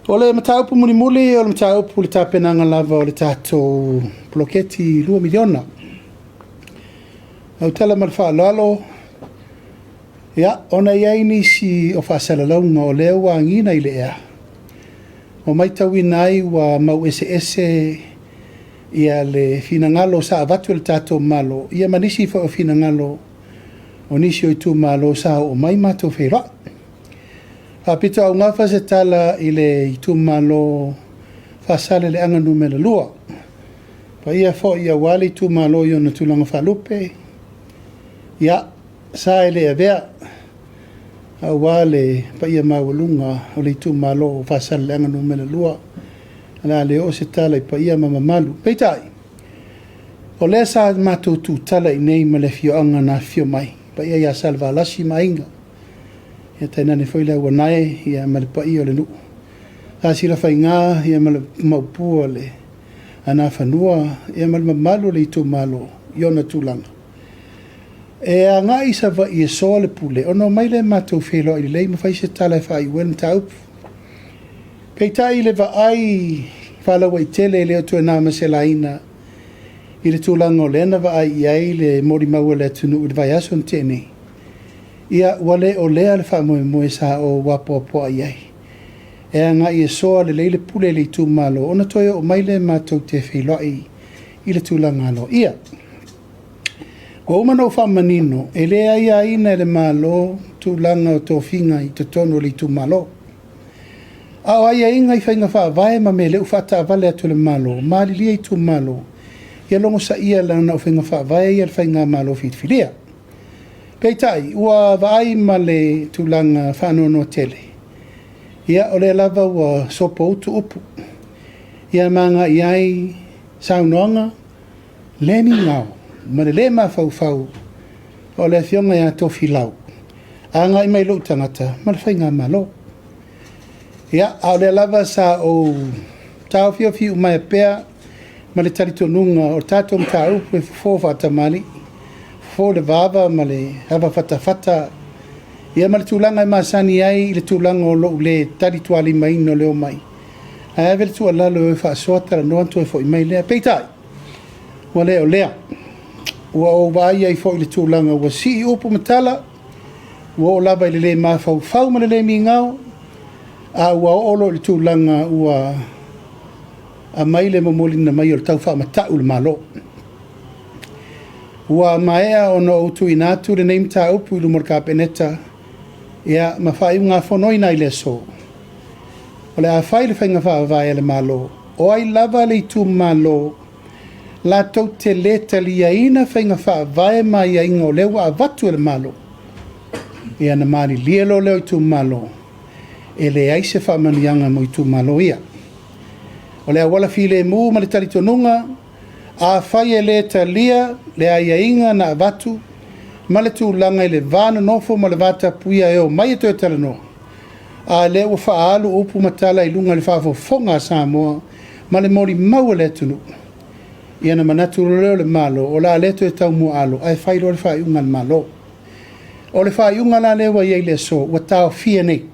O le mataupu mulimuli o le mataupu i le tapenaga lava o le tatou poloketi $2 miliona. Lau tala ma le faaaloalo, ia, ona e i ai nisi o faasalalauga o lea ua agiga i le ea, ua matauina ai ua mau eseese ia le finagalo sa avatu e le tatou Malo, ia ma nisi foi o finagalo o nisi o itumalo sa oo mai matou feiloai. Faapitoaugafa se tala i le itumalo Faasaleleaga Nu.2, paia foi aua le itumalo i ona tulaga faalupe, ia, sa e le avea aua le paia maualuga o le itumalo o Faasaleleaga Nu.2, o le a le oo se tala i paia ma mamalu. Peitai, o lea sa matou tutala i inei ma le afioaga na afifio mai, paia ia Salevalasi ma Aiga, ia tainane foi le Auanae ia ma le paia o le nuu, Tasilafaigā ma le Maopu o le Anafanua ma le mamalu o le itumalo i ona tulaga. E agai i Savaii e soa le pule, ona omai lea matou feiloai lelei ma fai se tala e faaiu ai le mataupu. Peitai i le vaai faalauaitele e le o toe na ma se laina i le tulaga o lea na vaai i ai le molimau a le atunuu i le vaiaso na tea nei, ia ua le o lea le faamoemoe sa ou apoapoai i ai, e agai e soa lelei le pule i le itumalo, ona toe oo mai lea matou te feiloai i le tulaga aloaia. Ua uma ona ou faamanino, e le aiaina e le Malo tulaga o tofiga i totonu o le itumalo. A o aiaiga i faiga faavae ma mea o lea ua faataavale atu e le Malo, malilie itumalo, ia logosaia leaga o faiga faavae ia a le faigamalo filifilia. Peitai, ua vaai ma le tulaga faanoanoa tele, ia o lea lava ua sopoutu upu, ia ma agai ai saunoaga le migao ma le le mafaufau o le Afioga ia Tofilau agai mai i lou tagata ma le faigamalo. Ia, a o lea lava sa ou taofiofi iumaea pea ma le talitonuga o le tatou mataupu e fofo faatamalii, fofo i le vava ma le avafatafata, ia ma le tulaga e masani ai i le tulaga o lou le talitualimaina o le omai, ae ave le tuualalo e o e faasoa talanoa ona toe foi mai lea. Peitai, ua le o lea. Ua ou vaai ai foi i le tulaga ua sii upu ma tala, ua oo lava i le le mafaufau ma le le migao, a ua oo loa i le tulaga ua aumai le momoliga mai o le tau faamatau i le Malo. Ua maea ona ou tuuina atu lenei mataupu i luma o le Kapeneta, ia, ma faaiugafonoina ai i le aso, o le a fai le faiga faavae a le Malo, o ai lava le itumalo latou te le taliaina faiga faavae ma aiaiga o lea ua avatu e le Malo, ia ona malilie loa lea o itumalo, e leai se faamanuiaga mo itumalo ia. O le auala filemu ma le talitonuga, afai e le talia le aiaiga na avatu ma le tulaga i le va nonofo ma le va tapuia e omai e toe talanoa, a o lea ua faaalu upu ma tala i luga i le faafofoga a Samoa ma le molimau a le atunuu, ia ona manatu loa lea o le Malo, o le a le toe taumuaalo ae fai loa le faaiuga a le Malo. O le faaiuga la lea ua i ai i le aso, ua taofia nei.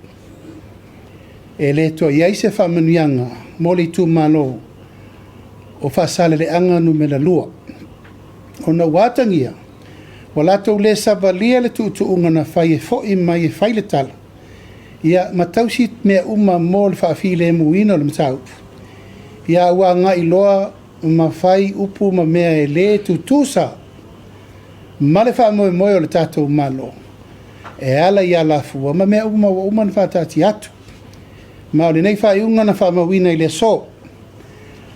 E le toe i ai se faamanuiaga mo le itumalo o Faasaleleaga Nu.2, ona ua atagia, ua latou le savalia le tuutuuga na fai e foi mai e fai le tala, ia ma tausi mea uma mo le faafilemuina o le mataupu, ia a ua agai loa ma fai upu ma mea e le tutusa ma le faamoemoe o le tatou Malo e ala i alafua ma mea uma ua uma ona faataatia atu. Ma o lenei faaiuga na faamauina i le aso,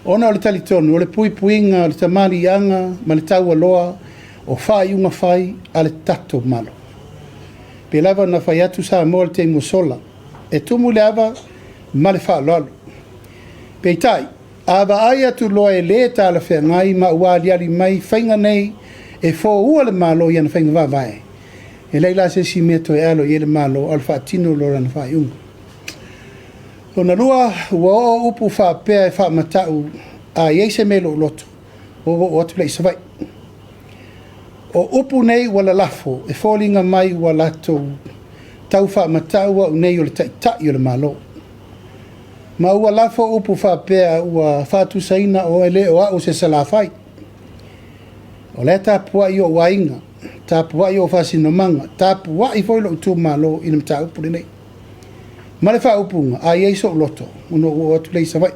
ona o le talitonu o le puipuiga o le tamaliiaga ma le taualoa o faaiuga fai a le tatou Malo. Pei lava ona fai atu Samoa i le taimi ua sola, e tumu i le ava ma le faaaloalo. Peitai, a vaai atu loa e le talafeagai ma ua aliali mai faiga nei e foua le Malo i ana faiga faavae, e leai la se isi mea e toe alo i ai le Malo, a o le faatino loa o lana faaiuga. Lona lua, ua oo upu faapea e faamatau a i ai se mea i lou loto, ua ou oo atu lea i Savaii. O upu nei ua lalafo e foliga mai ua latou tau faamatau au nei o le Taitai o le Malo. Ma ua lafo upu faapea ua faatusaina oe le o au o se Salafai. O la e tapuai ou aiga, tapuai ou faasinomaga, tapuai foi lou itumalo i le mataupu lenei. Ma le faaupuga, a i ai sou loto, ona ou oo atu lea i Savaii.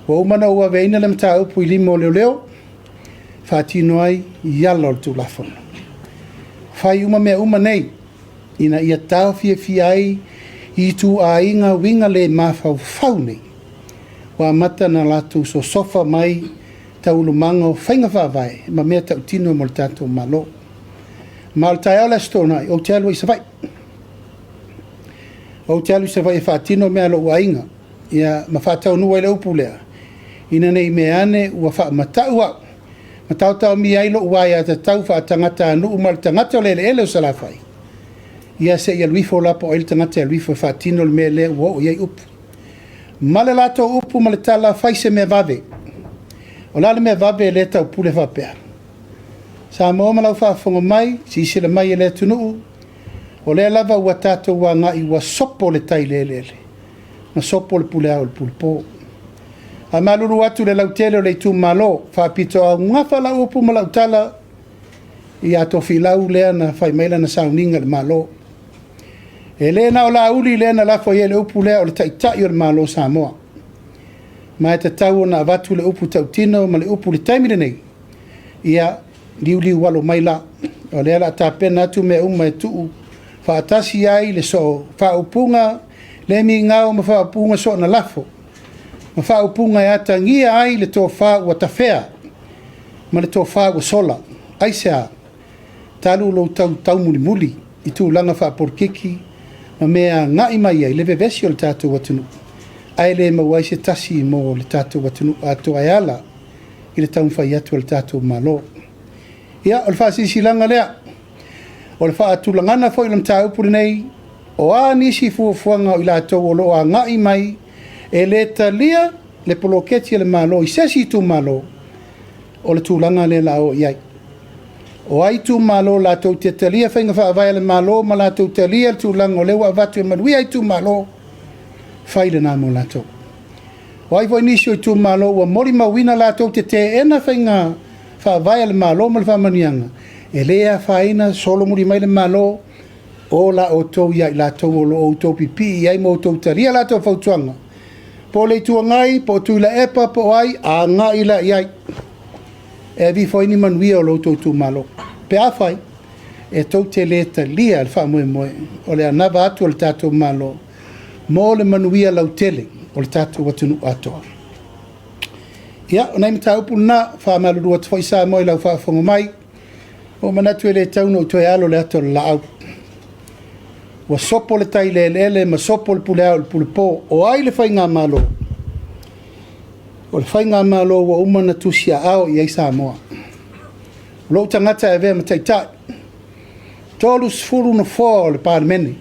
Ua uma ona ou aveina le mataupu i lima o leoleo, faatino ai i ala o le Tulafono. Fai uma mea uma nei, ina ia taofiofia ai ituaiga uiga le mafaufau nei, ua amata ona latou sosofa mai taualumaga o faiga faavae ma mea tautino mo le tatou Malo. Ma o le taeao o le Aso Toonai, ou te alu ai i Savaii. Ou te alu i Savaii e faatino mea a lou aiga, ia, ma faataunuu ai le upu lea, ina ne i mea ane ua faamatau au ma taotaomia ai lou aiatatau faatagatanuu ma le tagata o le eleele o Salafai, ia se i alu ifo la po o ai le tagata e alu ifo e faatino le mea lea ua oo i ai upu. Ma le latou upu ma le tala, fai se mea vave. O le a le mea vave lea e taupule faapea? Samoa ma lau faafofoga mai, silasila mai e le atunuu, o lea lava ua tatou agai ua sopo le tai i le eleele, ma sopo le pule ao i le pule po. Faamalulu atu i le lautele o le itumalo, faapitoaugafa lau upu ma lau tala ia Tofilau lea na fai mai lana sauniga i le Malo. E le na o Laauli lea na lafo i ai le upu lea o le Taitai o le Malo o Samoa. Ma e tatau ona avatu le upu tautino ma le upu i le taimi lenei, ia liuliu alo mai la, o lea o le a tapena atu mea uma e tuu faatasi ai le soo faaupuga le migao ma faaupuga soona lafo, ma faaupuga e atagia ai le tofa ua tafea ma le tofa ua sola. Aisea? Talu lou tau taumulimuli i tulaga faapolikiki ma mea e agai mai ai le vevesi o le tatou atunuu, ae le maua ai se tasi mo le tatou atunuu atoa e ala i le taumafai atu a le tatou Malo. Ia, o le faasilasilaga lea, o le faatulagaga foi o le mataupu lenei, o a nisi fuafuaga o i latou o lo o agai mai e le talia le poloketi a le Malo i se isi itumalo, o le tulaga lea o le a oo i ai. O ai itumalo latou te talia faiga faavae a le Malo ma latou talia le tulaga o lea ua avatu e manuia itumalo, fai lena mo latou. O ai foi nisi o itumalo ua molimauina latou te teena faiga faavae a le Malo ma le faamanuiaga, e le afaina, solomuli mai le Malo, o la outou ia i latou o lo o outou pipii i ai ma outou talia latou fautuaga, po o le Itu Agai, po o Tuilaepa, po o ai, agai la i ai. E aveifo ai ni manuia o lo outou itumalo. Pe afai e tou te le talia le faamoemoe o le anava atu a le tatou Malo mo le manuia lautele o le tatou atunuu atoa. Ia, o nai mataupu na, faamalulu atu foi Samoa i lau faafofoga mai. Ua ou manatu e le tatau ona ou toe alo le ata o le laau. Ua sopo le tai i le eleele ma sopo le pule ao i le pule po. O ai le faigamalo? O le faigamalo ua uma ona tusiaao i ai Samoa. O lou tagata e avea ma taitai. 30 nofoa o le Palemene.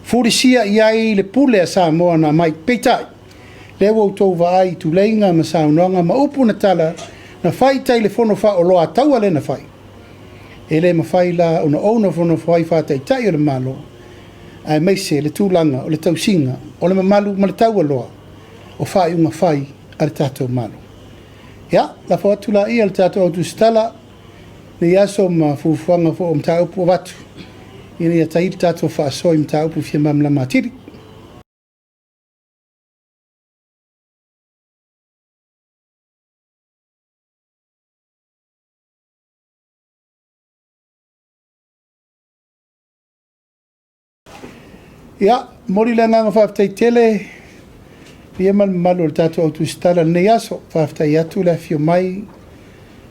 Fulisia i ai le pule a Samoa na aumai. Peitai, lea ua outou vaai i tuleiga ma saunoaga ma upu na tala na fai i tai i le fono faaoloataua lea na fai. E le mafai la ona ou nofonofo ai faataitai o le Malo, aemaise le tulaga o le tausiga o le mamalu ma le taualoa o faaiuga fai a le tatou Malo. Ia, lafo atu laia i le tatou au tusitala nei aso ma fuafuaga foi o mataupu ua avatu ina ia taili tatou faasoa i mataupu fia malamalama atili. Ia, momoli le agaga faafetai tele ia ma le mamalu o le tatou au tusitala i lenei aso. Faafetai atu le afifio mai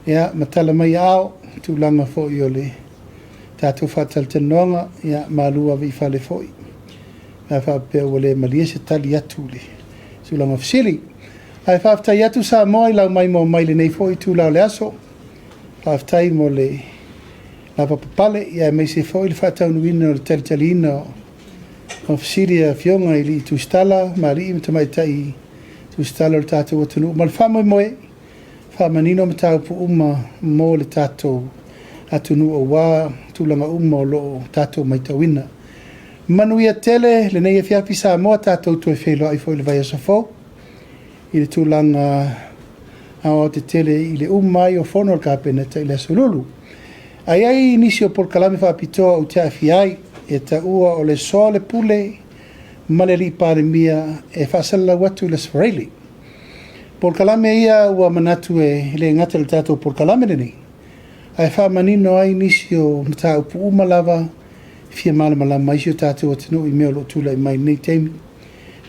ia, ma tala mai aao, tulaga foi o le tatou faatalatalanoaga, ia, malu ave i fale foi. Pe a faapea ua le malie se tali atu i le tulaga fesili. Ae faafetai atu Samoa i lau maimoa mai i lenei foi itula o le aso. Faafetai mo le lavapapale, ia aemaise foi le faataunuuina o le talitaliina o fesili a Afioga i alii tusitala ma alii ma tamaitai tusitala o le tatou atunuu ma le faamoemoe faamanino mataupu uma mo le tatou atunuu aua tulaga uma o lo o tatou matauina. Manuia tele lenei afiafi Samoa, tatou toe feiloai foi i le vaiaso fou i le tulaga aoaotetele i le uma ai o fono a le Kapeneta i le Aso Lulu. Ae i ai nisi o polokalame faapitoa ou te aafia ai, e taua o le soaolepule ma le Alii Palemia e faasalalau atu i le Aso Faraile. Polokalame ia ua manatu e le gata i le tatou polokalame lenei, ae faamanino ai nisi o mataupu uma lava e fia malamalama ai si o tatou atunuu i mea o lo o tulai mai i lenei taimi,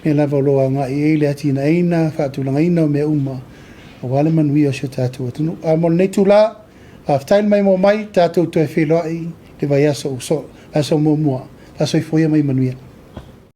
mea lava o lo o agai i ai le atinaeina, faatulagaina o mea uma aua le manuia o si o tatou atunuu. Ae mo lenei itula, faafetai le maimoa mai, tatou toe feiloai i le vaiaso ua sola, vaiaso muamua. Faasoifua ia ma ia manuia.